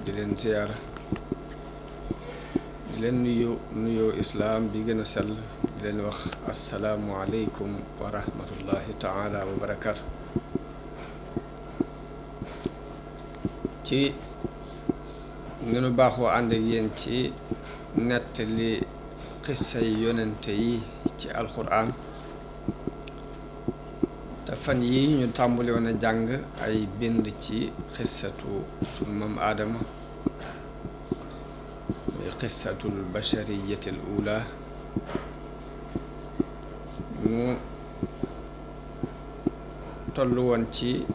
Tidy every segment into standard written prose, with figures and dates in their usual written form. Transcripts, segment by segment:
di leen ziyaara di leen nuyoo islaam bi gën a sell di leen wax assalaamu aleykum wa rahmatullahi taala wa barakaatu. ci ni nu baaxoo ànd ak yéen ci nettali xissay yonente yi ci alxuraan te fan yi ñu tàmbali woon a jàng ay bind ci xissatu sunu maam aadama muy xissatul bashariyatil ula ñu tollu woon ci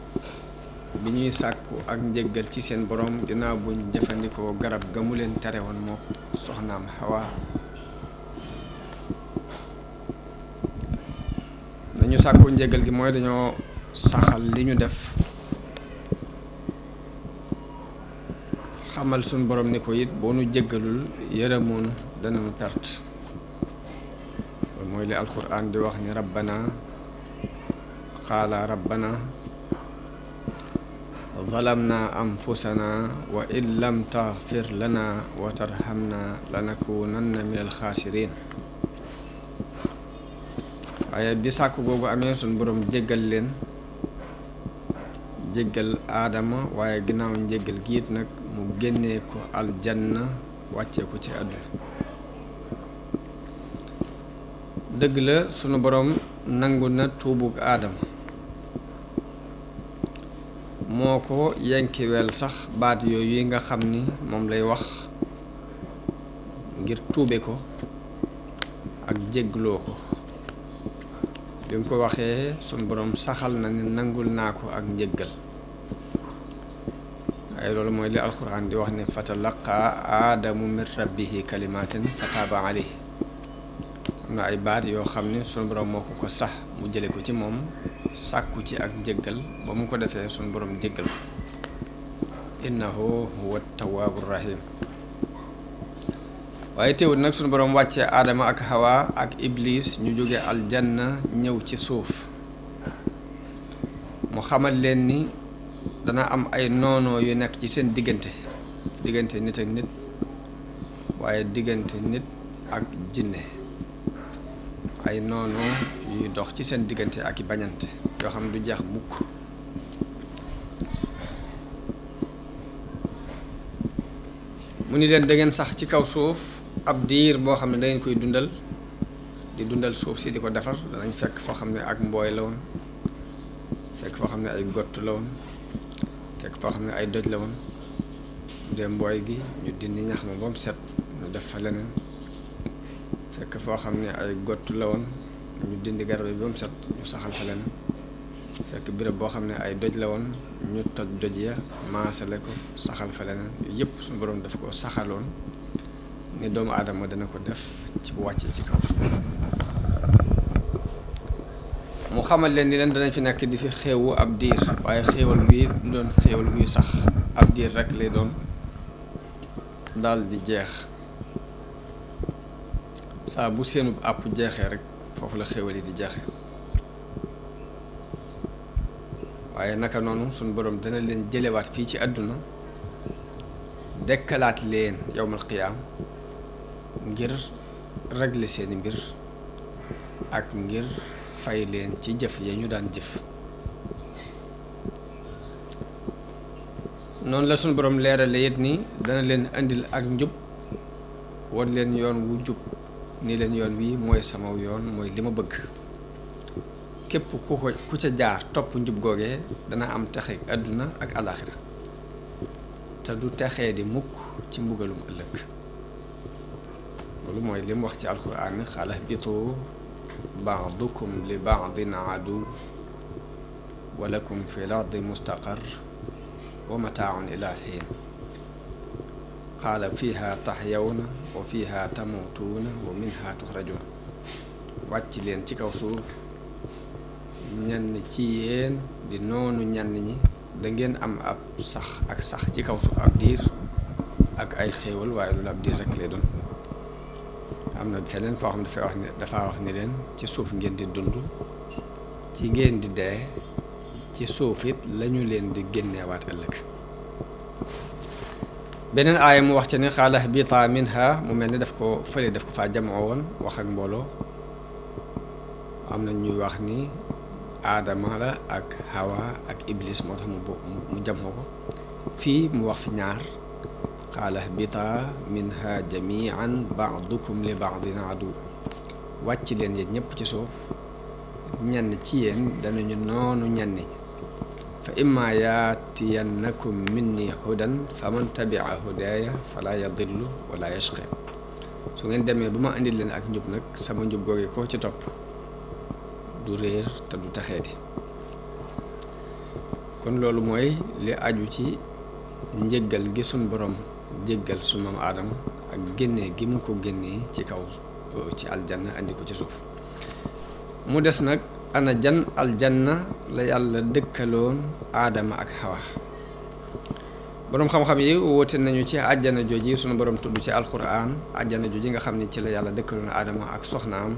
bi ñuy sàkku ak njëggal ci seen borom ginnaaw buñ jëfandikoo garab ga mu leen tere woon moo soxnaam Hawa nañu sàkku njëggal gi mooy dañoo saxal li ñu def xamal suñ borom ni ko it boo nu jéggalul yërëmoonu danañu perte loolu mooy li alxuraan di wax ni rabbana qaala rabbana zalamna anfusana wa in lam taghfir lana wa tarhamna lanakunanna min alxaasirin waaye bi sàkk googu amee suñ borom jéggal leen jéggal aadama waaye ginnaaw njéggal giit nag mu génnee ko aljanna wàccee ko ci àdduna dëgg la sunu borom nangu na tuubug aadama moo ko yenkiweel sax baat yooyu yi nga xam ni moom lay wax ngir tuube ko ak jéggloo ko bi mu ko waxee sunu borom saxal na ni nangul naa ko ak njéggal waaye loolu mooy li alxuraan di wax ne fatalaqa aadamu min rabbihi kalimatin fataaba alayhi am na ay baat yoo xam ne sunu borom moo ko sax mu jële ko ci moom sàkku ci ak njéggal ba mu ko defee sunu borom jéggal ko innahu huwa tawaabu rahim waaye teewul nag sunu borom wàccee aadama ak hawa ak iblis ñu jóge aljanna ñëw ci suuf mu xamal leen ni dana am ay noonoo yu nekk ci seen diggante nit ak nit waaye diggante nit ak jinne ay noonoo yuy dox ci seen diggante ak i bañante yoo xam ne du jeex mukk mu ni leen da ngeen sax ci kaw suuf ab diir boo xam ne da ngeen koy dundal di dundal suuf si di ko defar danañ fekk foo xam ne ak mbooy la woon fekk foo xam ne ay gott la woon fekk foo xam ne ay doj la woon bu dee mbooy gi ñu dindi ñax ma ba mu set ñu def fa leneen fekk foo xam ne ay gott la woon ñu dindi garab yi ba mu set ñu saxal fa leneen fekk béréb boo xam ne ay doj la woon ñu toj doj ya maasale ko saxal fa leneen yëpp suñu borom daf ko saxaloon ni doomu aadama dana ko def ci bu wàccee ci kaw suuf mu xamal leen ni leen danañ fi nekk di fi xewu ab diir waaye xéewal bi du doon xéewal buy sax ab diir rek lay doon daal di jeex saa bu seenu àpp jeexee rek foofu la xéewal yi di jeexe waaye naka noonu suñ borom dana leen jëlewaat fii ci àdduna dekkalaat leen yowmal qiyaam ngir régler seeni mbir ak ngir fay leen ci jëf ya ñu daan jëf noonu la suñu borom leerale it ni dana leen indil ak njub wan leen yoon wu jub ni leen yoon wi mooy samaw yoon mooy li ma bëgg képp ku ca jaar topp njub googee dana am texe àdduna ak alaaxira te du texee di mukk ci mbugalum ëllëg loolu mooy li mu wax ci alxuraan xala bitu ba'dukum li ba'din adu wa lakum fi l-ardi mustaqar wa mataaun ila xiin qaala fiha taxyawna wa fiha tamuutuuna wa minha tuxrajuun wàcc leen ci kaw suuf ñenn ci yéen di noonu ñenn ñi da ngeen am ab sax ci kaw suuf ab diir ak ay xéewal waaye loolu ab diir rek lay doon am na feneen foo xam dafa wax ni leen ci suuf ngeen di dund ci ngeen di dee ci suuf it lañu leen di génneewaat ëllëg beneen aaya mu wax ci ne qaala ihbitaa minha mu mel ni daf ko fële daf ko faa jamoo woon wax ak mbooloo am na ñuy wax ni aadama la ak hawa ak iblis moo tax mu jamoo ko fii mu wax fi ñaar qaala ihbitaa minha jamian baadukum li baadin adu wàcc leen yéen ñëpp ci suuf ñenn ci yéen danañu noonu ñenn ñi fa imma yaatiyannakum minni hudan fa man tabia hudaaya fala yadillu wala yashqa su ngeen demee ba ma indil leen ak njub nag sama njub googu koo ci topp du réer te du taxeeti kon loolu mooy li aju ci njëggal gi sun borom jéggal sun maam aadama ak génnee gi mu ko génnee ci kaw ci aljanna andi ko ci suuf mu des nag ana jan aljanna la yàlla dëkkaloon aadama ak xawa boroom xam-xam yi woote nañu ci àjjana jooji sunu borom tudd ci alquran àjjana jooji nga xam ne ci la yàlla dëkkaloon aadama ak soxnaam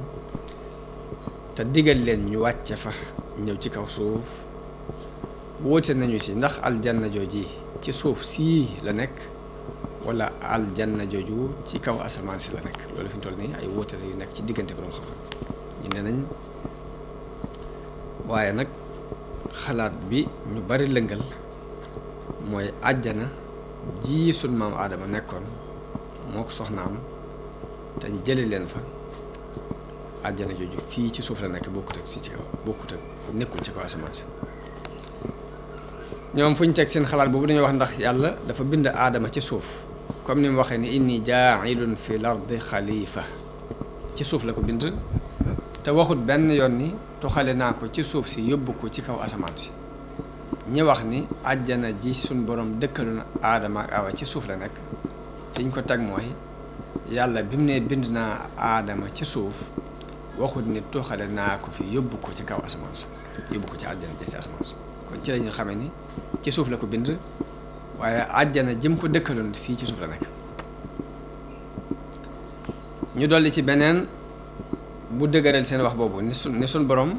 te digal leen ñu wàcce fa ñëw ci kaw suuf woote nañu ci ndax aljanna jooji ci suuf sii la nekk wala aljanna jooju ci kaw asamaan si la nekk loolu fi ñu toll nii ay woote la yu nekk ci diggante boroom xam-xam ñu ne nañ waaye nag xalaat bi ñu bari lëngal mooy àjjana ji sun maam aadama nekkoon moo ko soxnaam te ñu jële leen fa àjjana jooju fii ci suuf la nekk bokkut ak si ci kaw bokkut ak nekkul ci kaw asamaan si ñoom fu ñu teg seen xalaat boobu dañuy wax ndax yàlla dafa bind aadama ci suuf comme ni mu waxee ni inni jaailun fi l ardi xalifa ci suuf la ko bind te waxut benn yoon ni toxale naa ko ci suuf si yóbbu ko ci kaw asamaan si ñi wax ni àjjana ji suñ borom dëkkaloon aadama ak awa ci suuf la nekk fi ñu ko teg mooy yàlla bi mu ne bind naa aadama ci suuf waxut ni toxale naa ko fi yóbbu ko ci kaw asamaan si yóbbu ko ci àjjana ji ci asamaan si kon ci la ñu xamee ni ci suuf la ko bind waaye àjjana jëm ko dëkkaloon fii ci suuf la nekk ñu dolli ci beneen bu dëgëral seen wax boobu ni sun borom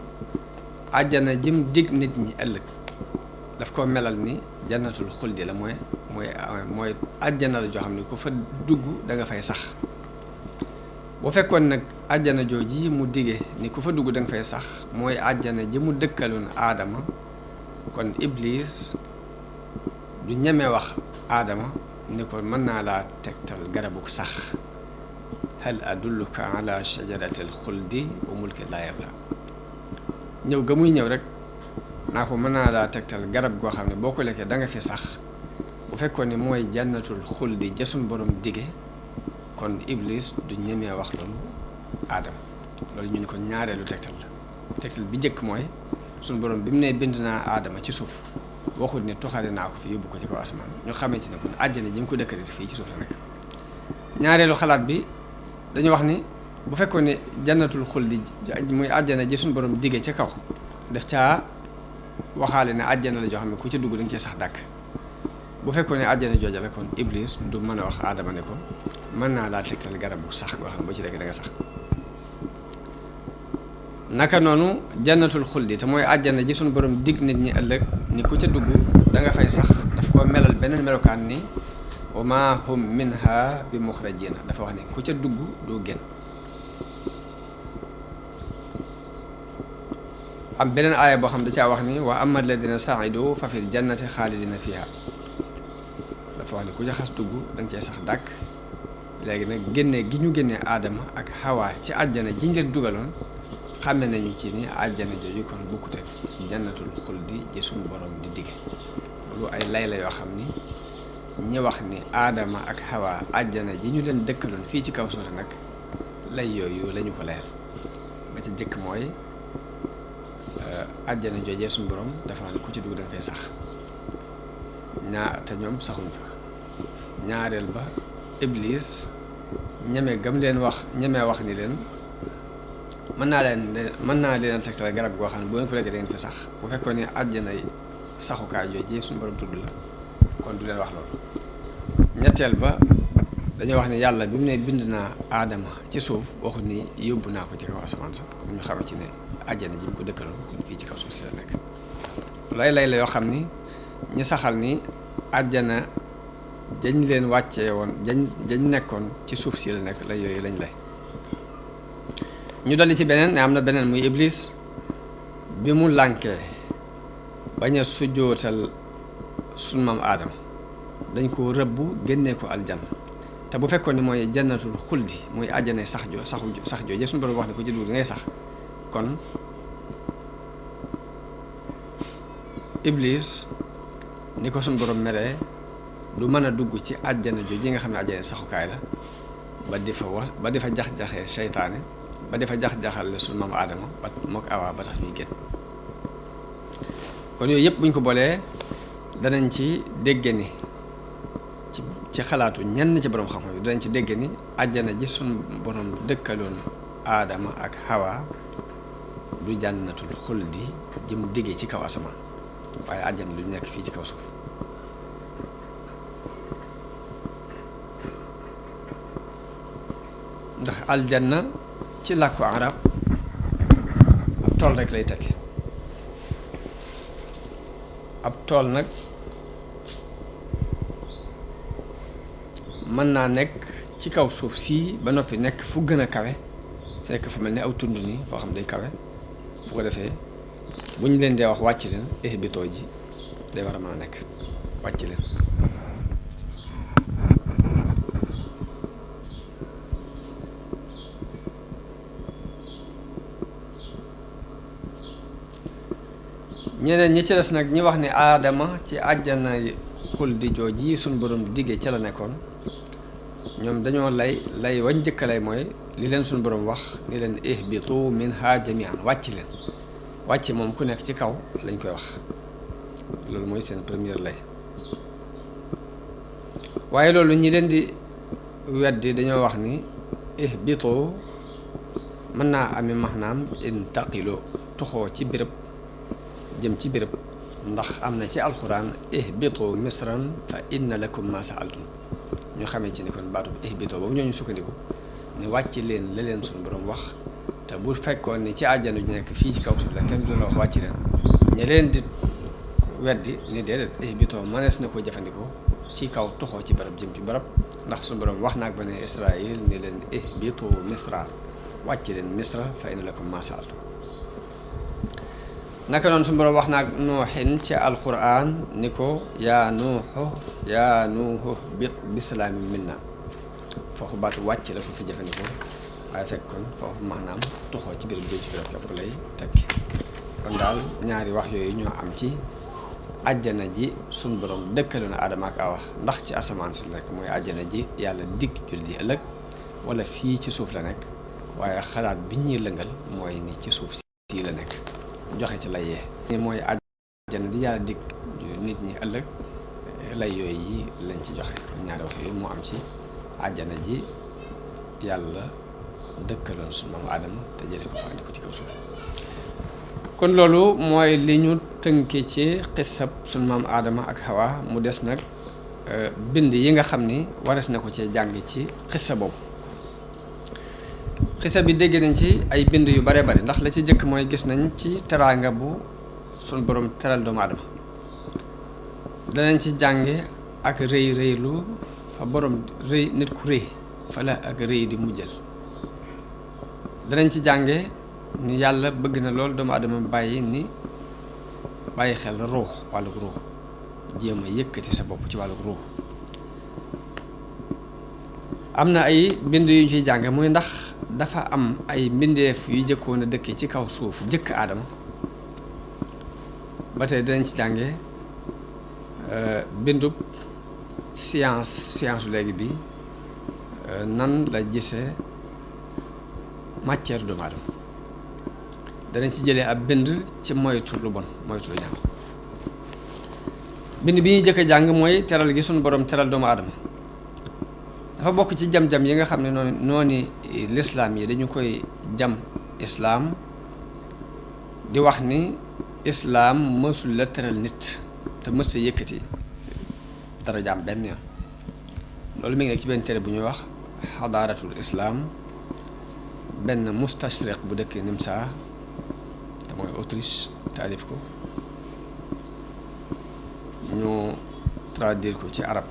àjjana jëm dig nit ñi ëllëg daf ko melal ni jannatul xuldi la mooy àjjana la joo xam ne ku fa dugg da nga fay sax bu fekkoon nag àjjana jooji mu dige ni ku fa dugg da nga fay sax mooy àjjana ji mu dëkkaloon aadama kon iblis du ñeme wax aadama ni ko mën naa laa tegtal garabuk sax hal adulluka ala shajaratil xuldi wa mulkin laa yabla ñëw ga muy ñëw rek naa ko mën naa laa tegtal garab goo xam ne boo ko lekkee da nga fi sax bu fekkoon ni mooy jannatul xuldi ja suñ borom dige kon iblis du ñemee wax loolu aadama loolu ñu ni ko ñaareelu tegtal la tegtal bi njëkk mooy suñ borom bi mu ne bind naa aadama ci suuf waxul ni toxale naa ko fi yóbbu ko ci kaw asamaan ñu xamee ci ne kon àjjana ji mu ko dëkkati fii ci suuf la nekk ñaareelu xalaat bi dañu wax ni bu fekkoon ne jannatul xuldi muy àjjana ji suñu borom digee ca kaw daf caa waxaale ne àjjana la joo xam ne ku ca dugg dañ cee sax dàkk bu fekkoon ne àjjana jooja la kon iblis du mën a wax aadama ne ko mën naa laa tegtal garab bu sax goo xam ne boo ci lekk da nga sax naka noonu jannatul xuldi te mooy àjjana ji suñu borom dig nit ñi ëllëg ni ku ca dugg da nga fay sax daf ko melal beneen melokaan ni wa ma hum minha bi muxrajina dafa wax ne ku ca dugg doo génn am beneen aaya boo xam da caa wax ni wa amma alladina saidu fa fil jannati xaalidina fiha dafa wax ne ku ca xas dugg da nga cee sax dàkk léegi nag génne gi ñu génnee aadama ak xawaa ci àjjana jiñ leen dugaloon xàmme nañu ci ni àjjana jooju kon bokkute jannatul xuldi ji suñu borom di dige lu ay lay la yoo xam ni ñi wax ni aadama ak xawa àjjana ji ñu leen dëkkaloon fii ci kaw suuf nag lay yooyu lañu ko leer ba ca jëkk mooy àjjana joojee suñu borom dafa ne ku ci dugg da nga fay sax te ñoom saxuñ fa ñaareel ba iblis ñeme gam leen wax ñemee wax ni leen mën naa leen tegtal garab goo xam ne bu ngeen ko lekkee da ngeen fi sax bu fekkoon ne àjjana saxukaay joojee suñu borom tudd la kon du leen wax loolu ñetteel ba dañoo wax ne yàlla bi mu ne bind naa aadama ci suuf waxu ni yóbbu naa ko ci kaw asamaan sax comme ñu xamee ci ne àjjana ji mu ko dëkkaloon kon fii ci kaw suuf si la nekk lay la yoo xam ni ñi saxal ni àjjana jañ leen wàccee woon jañ nekkoon ci suuf si la nekk lay yooyu lañ lay ñu dolli ci beneen ne am na beneen muy iblis bi mu lànkee bañ a sujjootal sunu maam aadama dañ ko rëbb génnee ko aljanna te bu fekkoon ni mooy jannatul xuldi muy àjjana sax jooje suñu borom wax ne ko ci dugg ngay sax kon iblis ni ko suñu borom meree du mën a dugg ci àjjana jooju nga xam ne àjjana saxukaay la ba di fa jax-jaxee seytaane ba di fa jax-jaxal la suñu maam aadama ba mook awaa ba tax ñuy génn kon yooyu yëpp buñ ko boolee danañ ci dégge ni ci xalaatu ñenn ci borom xam-xam yi danañ ci dégge ni àjjana ji suñu borom dëkkaloon aadama ak hawa du jànnatul xuldi ji mu diggee ci kaw asamaan waaye àjjana lu nekk fii ci kaw suuf ndax aljanna ci làkku arab ab tool rek lay tekki ab tool nag mën naa nekk ci kaw suuf sii ba noppi nekk fu gën a kawe fekk fu mel ni aw tund nii foo xam day kawe bu ko defee bu ñu leen dee wax wàcc leen ihbitoo ji day war a mën a nekk wàcc leen ñeneen ñi ci des nag ñi wax ni aadama ci àjjana xuldi jooji suñ borom diggee ca la nekkoon ñoom dañoo lay wañ njëkka lay mooy li leen suñ borom wax ni leen ihbitu minha jami'an wàcc leen wàcc moom ku nekk ci kaw lañ koy wax loolu mooy seen première lay waaye loolu ñi leen di weddi dañoo wax ni ihbitu mën naa ami maanaam intaqilo toxoo ci béréb jëm ci béréb ndax am na ci alxuraan ihbitu misran fa inna lakum ma saaltum ñu xamee ci ni kon baatu ihbitu boobu ñooñu sukkandiku ni wàcc leen la leen suñu borom wax te bu fekkoon ni ci àjjana ju nekk fii ci kaw suuf la kenn du la wax wàcc leen ña leen di weddi ni déedéet ihbitu mënees na ko jëfandikoo ci kaw toxoo ci barab jëm ci barab ndax suñu borom wax naag bani Israël ni leen ihbitu misra wàcc leen misra fa inna lakum ma saaltum naka noonu suñu borom wax naag nuuxin ci alquran ni ko yaa nuuxu bisalaamin minna foofu baatu wàcc la foofu jëfandikoo waaye fekk kon foofu maanaam toxoo ci biir jëm ci biir képp lay tekki kon daal ñaari wax yooyu ñoo am ci àjjana ji suñu borom dëkkaloon na Adama ak Awa ndax ci asamaan si la nekk mooy àjjana ji yàlla dig jullit yi ëllëg wala fii ci suuf la nekk waaye xalaat bi ñuy lëngal mooy ni ci suuf si la nekk joxe ci lay yee ni mooy àjjana di yàlla dig nit ñi ëllëg lay yooyu yi lañ ci joxe ñaari wax yooyu moo am ci àjjana ji yàlla dëkkaloon suñu maam Adama te jëlee ko fa andi ko ci kaw suuf kon loolu mooy li ñu tënke ci xissab suñu maam Adama ak Hawa mu des nag bind yi nga xam ni wares na ko cee jàng ci xissa boobu xissa bi dégg nañ ci ay bind yu bare bare ndax la ci jëkk mooy gis nañ ci teraanga bu suñu borom teral doomu aadama danañ ci jànge ak rëy rëylu fa borom rëy nit ku rëy fa la ak rëy di mujjal danañ ci jànge ni yàlla bëgg na lool doomu aadama bàyyi xel ruux wàllug ruux jéem a yëkkati sa bopp ci wàllug ruux am na ay bind yu ñu ciy jànge muy ndax dafa am ay mbindeef yu jëkkoon a dëkk ci kaw suuf jëkk aadama ba tey danañ ci jànge bindub science léegi bi nan la gisee matière doomu aadama danañ ci jëlee ab bind ci moytu lu bon moytu lu ñaaw bind bi ñuy jëkk a jàng mooy teral gi suñu borom teral doomu aadama dafa bokk ci jam-jam yi nga xam ne noonu lislaam yi dañu koy jam islaam di wax ni islaam mësul la teral nit te mës ta yëkkati dara jaam benn yoon loolu mi ngi nekk ci benn téere bu ñuy wax xadaaratul islaam benn mustashriq bu dëkk Nimsa te mooy Autriche taalif ko ñu traduire ko ci arab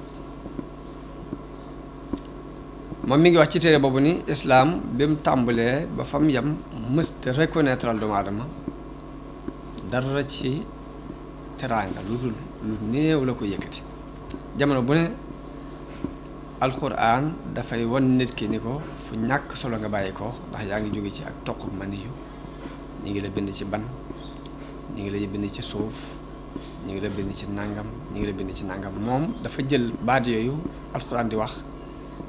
moom mi ngi wax ci téere boobu ni islaam bi mu tàmbalee ba fam yam mësta reconnaître al doomu aadama dara ci teraanga lu dul lu néew la ko yëkkati jamono bu ne alxuraan dafay wan nit ki ni ko fu ñàkk solo nga bàyyi ko ndax yaa ngi jóge ci ak toq maniyu ñu ngi la bind ci ban ñu ngi la bind ci suuf ñu ngi la bind ci nàngam ñu ngi la bind ci nàngam moom dafa jël baat yooyu alxuraan di wax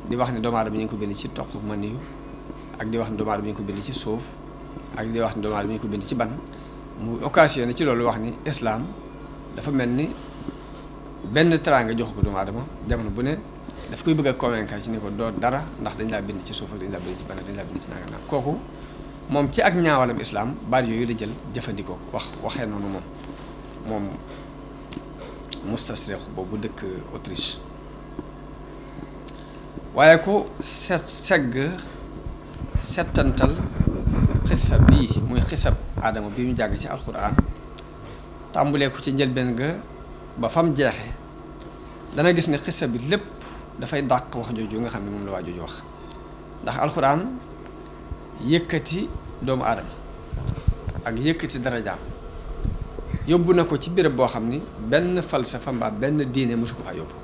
ni doomu aadama ñu ngi ko bind ci toq maniyu ak di wax ni doomu aadama ñu ngi ko bind ci suuf ak di wax ni doomu aadama ñu ngi ko bind ci ban mu occasionné ci loolu wax ni islaam dafa mel ni benn teraanga jox ko doomu aadama jamono bu ne daf koy bëgg a convaincre ci ni ko doo dara ndax dañ laa bind ci suuf ak dañ laa bind ci ban ak dañ laa bind ci nàngam kooku moom ci ak ñaawalam islaam baat yooyu la jël jëfandikoo waxee noonu moom mustasriq boobu dëkk Autriche waaye ku settantal xissa bii muy xissab aadama bi ñu jàng ci alxuraan tàmbulee ko ci njëlbeen ga ba fam jeexe dana gis ne xissa bi lépp dafay dàq wax jooju nga xam ne moom la waa jooju wax ndax alxuraan yëkkati doomu aadama ak yëkkati darajaam yóbbu na ko ci béréb boo xam ni benn falsafa mbaa benn diine mosu ko faa yóbbu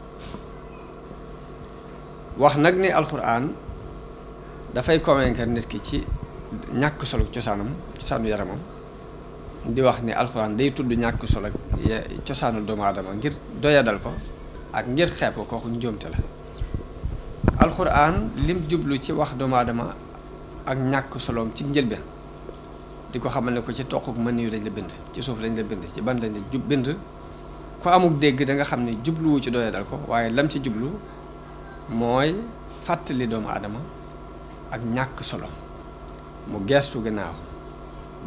wax nag ni alxuraan dafay convaincre nit ki ci ñàkk solo cosaanu yaramam di wax ni alxuraan day tudd ñàkk solo cosaanu doomu aadama ngir doyadal ko ak ngir xeeb ko kooku njuumte la alxuraan lim jublu ci wax doomu aadama ak ñàkk soloom ci njëlbeen di ko xamal ne ko ci toquk mën yu lañ la bind ci suuf lañ la bind ci ban lañ la bind ko amuk dégg da nga xam ne jubluwu ci doyadal ko waaye lam ci jublu mooy fàttali doomu aadama ak ñàkk solo mu geestu gannaaw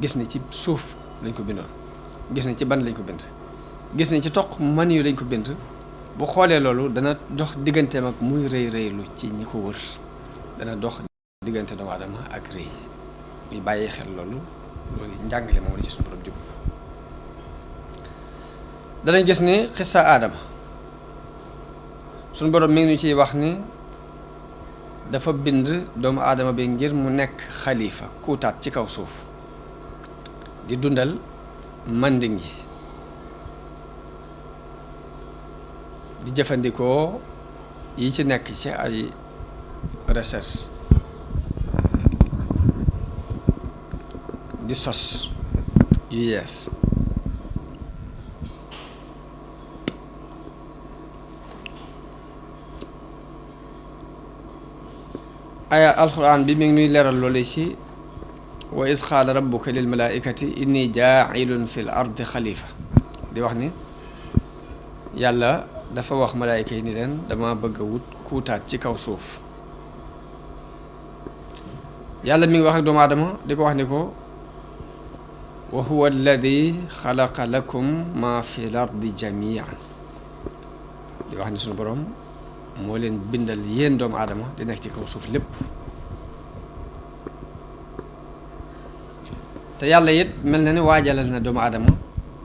gis ni ci suuf lañ ko bindoon gis ni ci ban lañ ko bind gis ni ci toq mën yu lañ ko bind bu xoolee loolu dana dox digganteem ak muy rëy rëylu ci ñi ko wër dana dox diggante doomu aadama ak rëy muy bàyyi xel loolu njàngale moom la ci suñu borom jub danañ gis ni xissa aadama suñu borom mi ngi ñu ciy wax ni dafa bind doomu aadama bi ngir mu nekk xalifa kuutaat ci kaw suuf di dundal manding yi di jëfandikoo yi ci nekk ci ay recherche di sos yu yees aya alquran bi mi ngi nuy leeral loolu ci wa is qaala rabbuka lil malaikati inni jaa'ilun fil ardi xalifa di wax ni yàlla dafa wax malaayika yi ni leen dama bëgg a wut kuutaat ci kaw suuf yàlla mi ngi wax ak doomu aadama di ko wax ni ko wa huwa alladi xalaqa lakum ma fi l ardi jamian di wax ni suñu borom moo leen bindal yéen doomu aadama di nekk ci kaw suuf lépp te yàlla it mel na ni waajalal na doomu aadama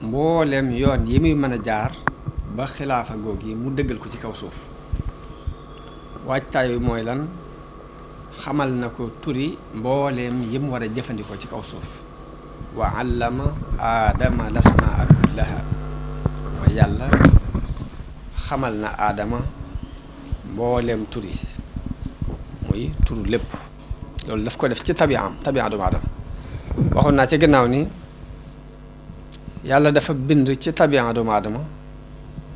mbooleem yoon yi muy mën a jaar ba xilaafa goog yi mu dëggal ko ci kaw suuf waajtaayu mooy lan xamal na ko turi mbooleem yi mu war a jëfandikoo ci kaw suuf wa allama aadama lasmaa kullaha mooy yàlla xamal na aadama mbooleem turi muy turu lépp loolu daf ko def ci tabi'am doomu aadama waxoon naa ci gannaaw ni yàlla dafa bind ci tabi'a doomu aadama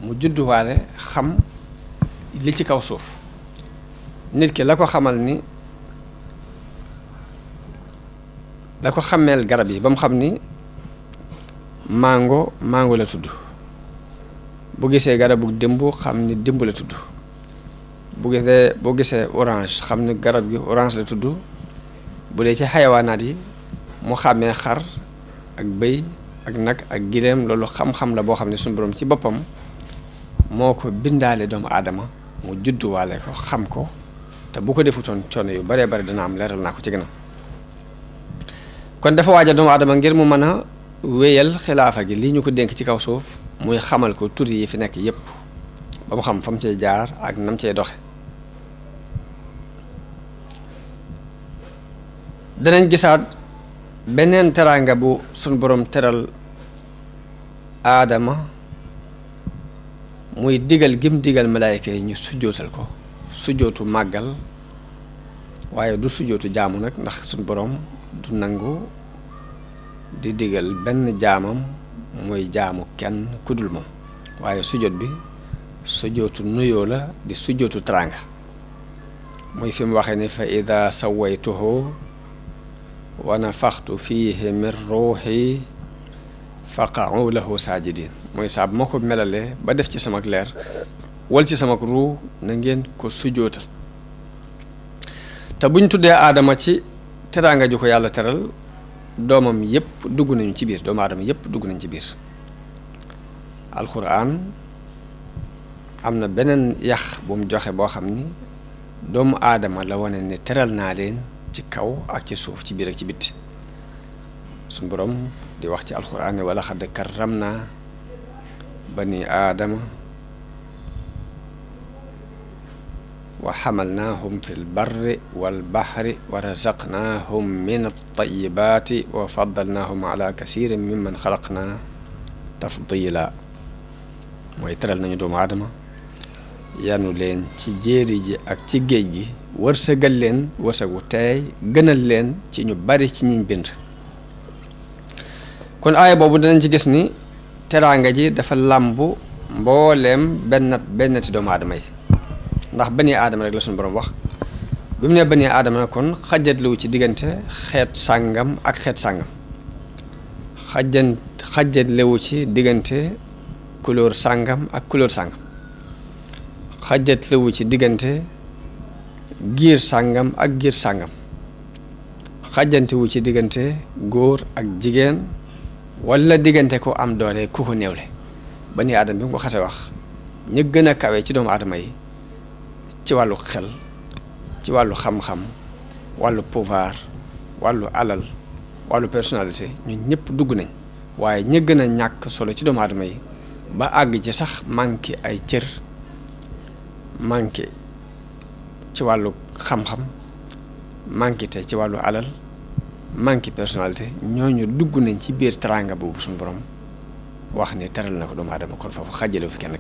mu judduwaale xam li ci kaw suuf nit ki la ko xamal ni la ko xameel garab yi ba mu xam ni mango la tudd bu gisee garabu dimb xam ni dimb la tudd boo gisee orange xam ni garab gi orange la tudd bu dee ci xayawaanaat yi mu xàmmee xar ak bëy ak nag ak gileem loolu xam-xam la boo xam ne suñu borom ci boppam moo ko bindaale doomu aadama mu judduwaale ko xam ko te bu ko defutoon coono yu baree bari dana am leeral naa ko ci gën a kon dafa waaja doomu aadama ngir mu mën a wéyal xilaafa gi lii ñu ko dénk ci kaw suuf muy xamal ko tur yi fi nekk yépp ba mu xam fa mu cay jaar ak nam cay doxe danañ gisaat beneen teraanga bu sun borom teral aadama muy digal gim digal malaayka yi ñu sujjootal ko sujjootu màggal waaye du sujjootu jaamu nag ndax sun borom du nangu di digal benn jaamam muy jaamu kenn kudul moom waaye sujjoot bi sujjootu nuyoo la di sujjootu teraanga muy fi mu waxee ni fa ida sawaytuhu wa nafaxtu fiihi min ruuxi faqa'u lahu saajidin mooy saa bu ma ko melalee ba def ci sama leer wal ci sama ruu na ngeen ko sujjootal te buñ tuddee aadama ci teraanga ju ko yàlla teral doomam yépp dugg nañu ci biir doomu aadama yépp dugg nañu ci biir alxuraan am na beneen yax bu mu joxe boo xam ni doomu aadama la wane ni teral naa leen ci kaw ak ci suuf ci biir ak ci bitti suñ borom di wax ci alxuraan ne wala xadd karram naa bani aadama wa xamalnaahum fi lbarri walbaxri wa razaqnaahum min altayibaati wa faddalnaahum ala kasirin mimman xalaqna tafdila mooy teral nañu doomu aadama yanu leen ci jéeri ji ak ci géej gi wërsëgal leen wërsëgu teey gënal leen ci ñu bari ci ñiñ bind kon aaya boobu danañ ci gis ni teraanga ji dafa làmbu mbooleem benn ci doomu aadama yi ndax bani aadama rek la suñu borom wax bi mu ne bani aadama na kon xajatliwu ci diggante xeet sàngam ak xeet sàngam xajatliwu ci diggante couleur sàngam ak couleur sàngam xajatliwu ci diggante giir sàngam ak giir sàngam xajantewu ci diggante góor ak jigéen wala diggante ko am doole ku ko néewle bani aadama bi mu ko xase wax ñu gën a kawe ci doomu aadama yi ci wàllu xel ci wàllu xam-xam wàllu pouvoir wàllu alal wàllu personnalité ñun ñëpp dugg nañ waaye ña gën a ñàkk solo ci doomu aadama yi ba àgg ci sax manqué ay cër manqué ci wàllu xam-xam manqué te ci wàllu alal manqué personnalité ñooñu dugg nañ ci biir teraanga boobu suñu borom wax ni teral na ko doomu aadama kon foofu xajale fi kenn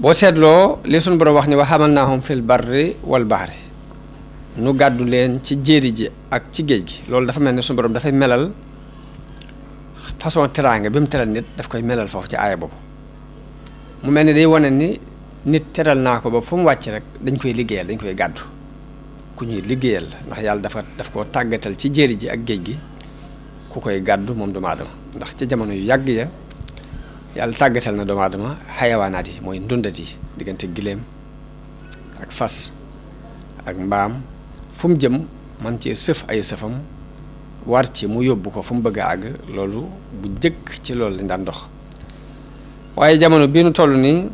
boo seetloo li suñu borom wax ni wa hamalnaahum fil barri wal bahri nu gàddu leen ci jéeri ji ak ci géej gi loolu dafa mel ne suñu borom dafay melal façon teraanga bi mu teral nit daf koy melal foofu ci aaya boobu mu mel ni day wane ni nit teral naa ko ba fu mu wàcc rek dañ koy liggéeyal dañ koy gàddu ku ñuy liggéeyal ndax yàlla daf koo tàggatal ci jéeri ji ak géej gi ku koy gàddu moom doomu aadama ndax ci jamono yu yàgg ya yàlla tàggatal na doomu aadama xayawaanaat yi mooy ndundat yi diggante giléem ak fas ak mbaam fu mu jëm man ci sëf ay sëfam war ci mu yóbbu ko fu mu bëgg a àgg loolu bu jëkk ci loolu lañ daan dox waaye jamono bii nu toll nii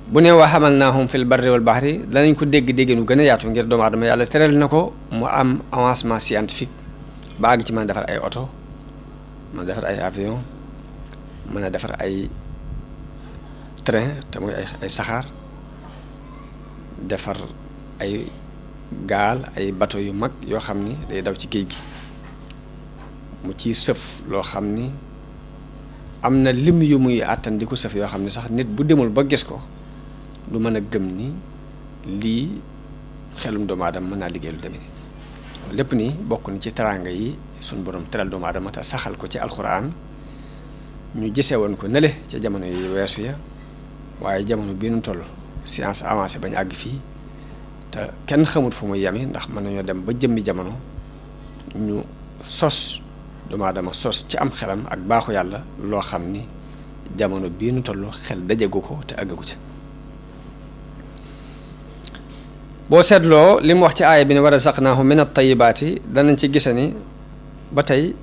bu ne wa hamalnaahum fil barri wal bahri danañ ko dégg nu gën a yaatu ngir doomu aadama yàlla teral na ko mu am avancement scientifique ba àgg ci mën a defar ay oto mën a defar ay avion mën a defar ay train te muy ay saxaar defar ay gaal ay bateau yu mag yoo xam ni day daw ci géej gi mu ciy sëf loo xam ni am na lim yu muy àttan di ko sëf yoo xam ne sax nit bu demul ba gis ko du mën a gëm ni lii xelum doomu aadama mën naa liggéey lu demee lépp ni bokk na ci teraanga yi suñ borom teral doomu aadama te saxal ko ci alxuraan ñu gisee woon ko nële ca jamono yi weesu ya waaye jamono bii nu toll science avancé bañ àgg fii te kenn xamut fu muy yemi ndax mën nañoo dem ba jëmmi jamono ñu sos doomu aadama sos ci am xelam ak baaxu yàlla loo xam ni jamono bii nu toll xel dajagu ko te àggagu ci boo seetloo li mu wax ci aaya bi ne wa razaqnaahum min at-tayyibaati danañ ci gise ni ba tey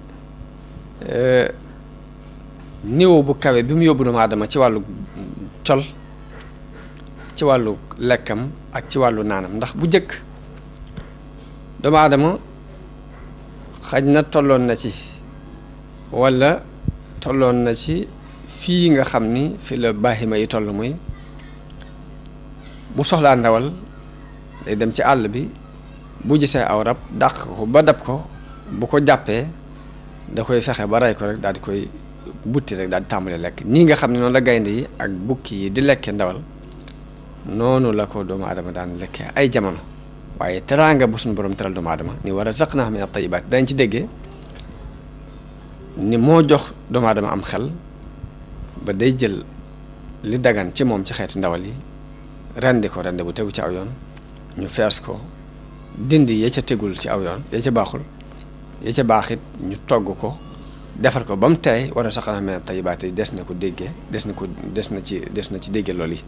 niveau bu kawe bi mu yóbbu doomu aadama ci wàllu col ci wàllu lekkam ak ci wàllu naanam ndax bu njëkk doomu aadama xaj na tolloon na ci walla tolloon na ci fii nga xam ni fi la baahima yi toll muy bu soxlaa ndawal day dem ci àll bi bu gisee aw rab dàq ko ba dab ko bu ko jàppee da koy fexe ba rey ko rek daal di koy butti rek daal di tàmbale lekk nii nga xam ne noonu la gaynde yi ak bukki yi di lekkee ndawal noonu la ko doomu aadama daan lekkee ay jamono. waaye teraanga bu suñu borom teral doomu aadama ni war a razaqnaa min at-tayyibaat dañ ci déggee ni moo jox doomu aadama am xel ba day jël li dagan ci moom ci xeeti ndawal yi rendi ko rendi bu tegu ci aw yoon ñu fees ko dindi ya ca tegul ci aw yoon ya ca baaxul ya ca baax it ñu togg ko defar ko ba mu teey war a razaqnaa min at-tayyibaat yi des na ko déggee des na ci déggee loolu yi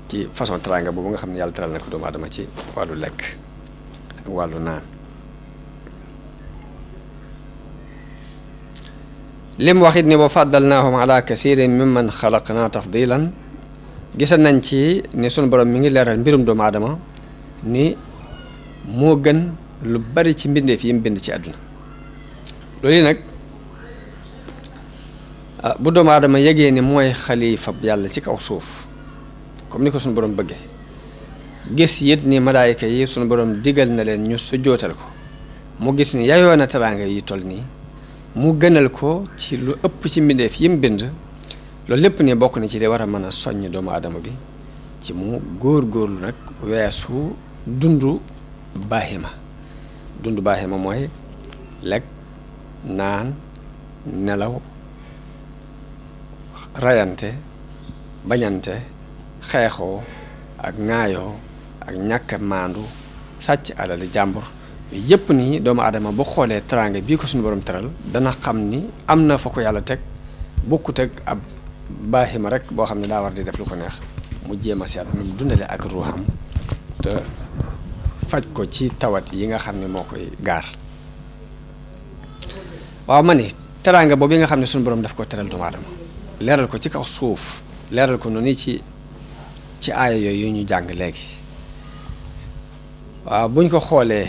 ci façon teraanga boobu nga xam ne yàlla teral na ko doomu aadama ci wàllu lekk ak wàllu naan. lim wax it ni wa faddalnaahum ala kasirin mimman xalaqnaa tafdilan gisa nañ ci ni sunu borom mi ngi leeral mbirum doomu aadama ni moo gën lu bari ci mbindeef yi mu bind ci àdduna. loolu yi nag bu doomu aadama yegee ni mooy xalifa yàlla ci kaw suuf comme ni ko sunu borom bëggee gis it ni malaayika yi sunu borom digal na leen ñu sujjootal ko mu gis ni yayoo na teraanga yi toll nii mu gënal ko ci lu ëpp ci mbindeef yi mu bind loolu lépp ni bokk na ci li war a mën a soññ doomu aadama bi ci mu góor-góorlu nag weesu dundu baahima mooy lekk naan nelaw rayante bañante xeexoo ak ŋaayoo ak ñàkk a maandu sàcc alali jàmbur yëpp nii doomu aadama bu xoolee teraanga bii ko suñu borom teral dana xam ni am na fa ko yàlla teg bokkut ak ab baahima rek boo xam ne daa war di def lu ko neex mu jéem a seet mu dundale ak ruuxam te faj ko ci tawat yi nga xam ne moo koy gaar. waaw ma ni teraanga boobu yi nga xam ne suñu borom daf ko teral doomu aadama leeral ko ci kaw suuf leeral ko noonu ci aaya yooyu ñu jàng léegi waaw buñ ko xoolee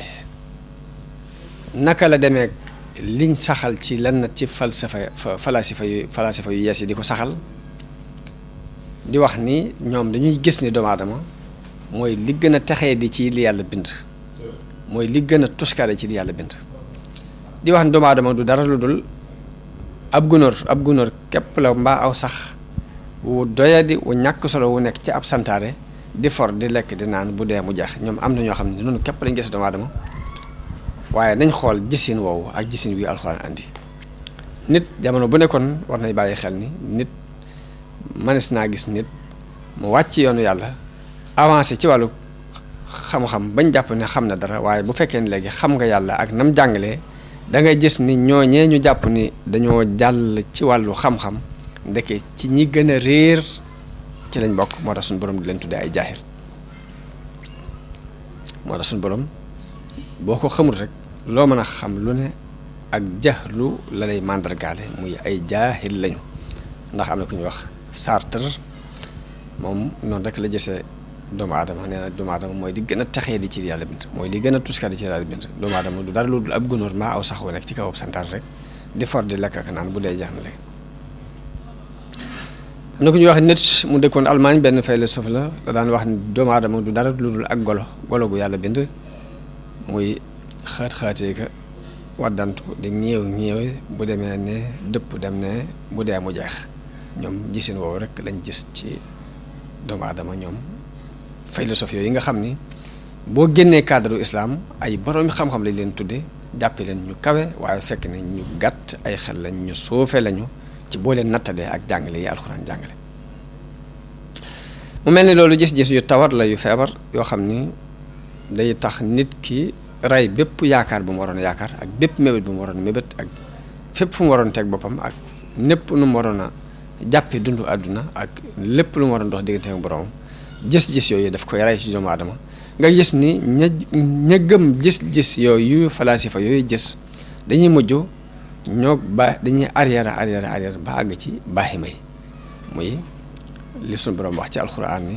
naka la demee liñ saxal ci lenn ci falasifa yu yees yi di ko saxal di wax ni ñoom dañuy gis ni doomu aadama mooy li gën a texee di ci li yàlla bind mooy li gën a tuskaare ci li yàlla bind di wax ni doomu aadama du dara lu dul ab gunóor képp la mbaa aw sax wu doyadi wu ñàkk solo wu nekk ci ab santaare di for di lekk di naan bu dee mu jeex ñoom am na ñoo xam ne noonu képp lañ gis doomu aadama waaye nañ xool gisin woowu ak gisin wi alxuraan andi nit jamono bu nekkoon war nañ bàyyi xel ni nit mënees naa gis nit mu wàcc yoonu yàlla avancé ci wàllu xam-xam bañ jàpp ne xam na dara waaye bu fekkee ne léegi xam nga yàlla ak nam jàngalee da ngay gis ni ñooñee ñu jàpp ni dañoo jàll ci wàllu xam-xam ndeke ci ñi gën a réer ci lañ bokk moo tax suñu borom di leen tuddee ay jaahil moo tax suñu borom boo ko xamul rek loo mën a xam lu ne ak jaxlu la lay màndargaale muy ay jaahil lañu ndax am na ku ñuy wax Sartre moom noonu rek la gisee doomu aadama nee na doomu aadama mooy di gën a texee di ci yàlla bind mooy di gën a tuskaat di ci yàlla bind doomu aadama du dara lu dul ab gunóor maa aw sax wu nekk ci kaw santaar rek di for di lekk ak naan bu dee jeex na léegi. am na ku ñuy wax Nietzsche mu dëkkoon Allemagne benn philosophe la daan wax ni doomu aadama du dara lu dul ak golo gu yàlla bind muy xaat-xaatee ka waddantu di ñeewe bu demee ne dëpp dem ne bu dee mu jeex ñoom gisin woowu rek lañ gis ci doomu aadama ñoom philosophe yooyu nga xam ni boo génnee cadre islam ay boroomi xam-xam lañ leen tudde jàppe leen ñu kawe waaye fekk ne ñu gàtt ay xel lañ ñu suufe lañu ci boo leen nattalee ak jàngale yi alxuraan jàngale mu mel ni loolu gis-gis yu tawat la yu feebar yoo xam ni day tax nit ki rey bépp yaakaar bu mu waroon yaakaar ak bépp mébét bu mu waroon mébét ak fépp fu mu waroon teg boppam ak népp nu mu waroon a jàppe dundu àdduna ak lépp lu mu waroon dox diggante ak boroomam gis-gis yooyu daf koy rey ci doomu aadama nga gis ni ña gëm gis-gis yooyu falaasifa yooyu gis dañuy mujj dañuy arrière ba àgg ci baaxima yi muy li sunu borom wax ci alxuraan ni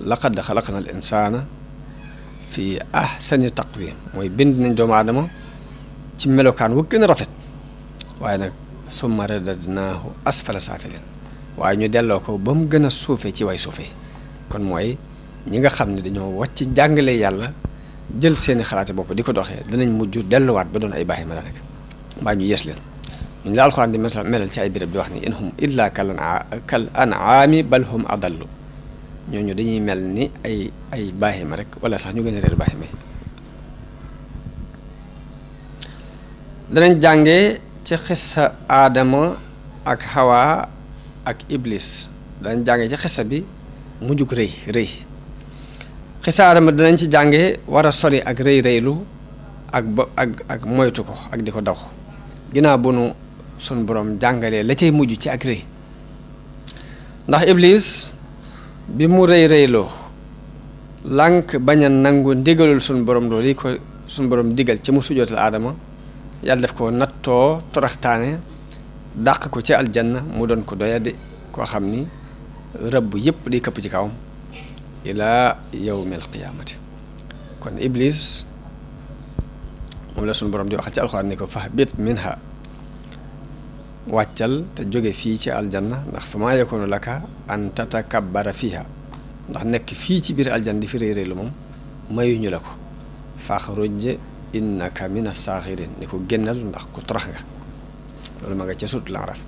laqad xalaqnal insaana fi ahsani taqwiim mooy bind nañ doomu aadama ci melokaan wu gën a rafet waaye nag summa radadnaahu asfala saafilin waaye ñu delloo ko ba mu gën a suufee ci way suufee kon mooy ñi nga xam ne dañoo wàcc jàngale yàlla jël seeni xalaate bopp di ko doxee danañ mujj delluwaat ba doon ay baaxi ma daanaka mbaa ñu yees leen ñu la alxuraan di melal ci ay béréb di wax ni in hum illa kal an'aami bal hum adallu ñooñu dañuy mel ni ay baaxi ma rek wala sax ñu gën a réer baaxi ma danañ jàngee ci xissa aadama ak Hawa ak Iblis danañ jàngee ci xissa bi mujjug rëy xissa aadama danañ ci jàngee war a sori ak rëylu ak moytu ko ak di ko daw ginnaaw bu nu sun borom jàngalee la cay mujj ci ak rëy ndax Iblis bi mu rëyloo lànk bañ a nangu ndigalul sun borom loolu yi ko sun borom digal ci mu sujootal aadama yàlla def ko nattoo toraxtaane dàq ko ci aljanna mu doon ko doyadi koo xam ni rëbb yépp di këpp ci kawam ilaa yawmil qiyaamati kon Iblis moom la suñu borom di waxal ci alxuraan ni ko fahbit minha wàccal te jóge fii ci aljanna ndax fa maa yakunu laka an tatakabbara fiha ndax nekk fii ci biir aljanna di fi réy lu moom mayuñu la ko faxruj innaka mina saaxirin ni ko génnal ndax ku torox nga loolu ma nga ca sut la araf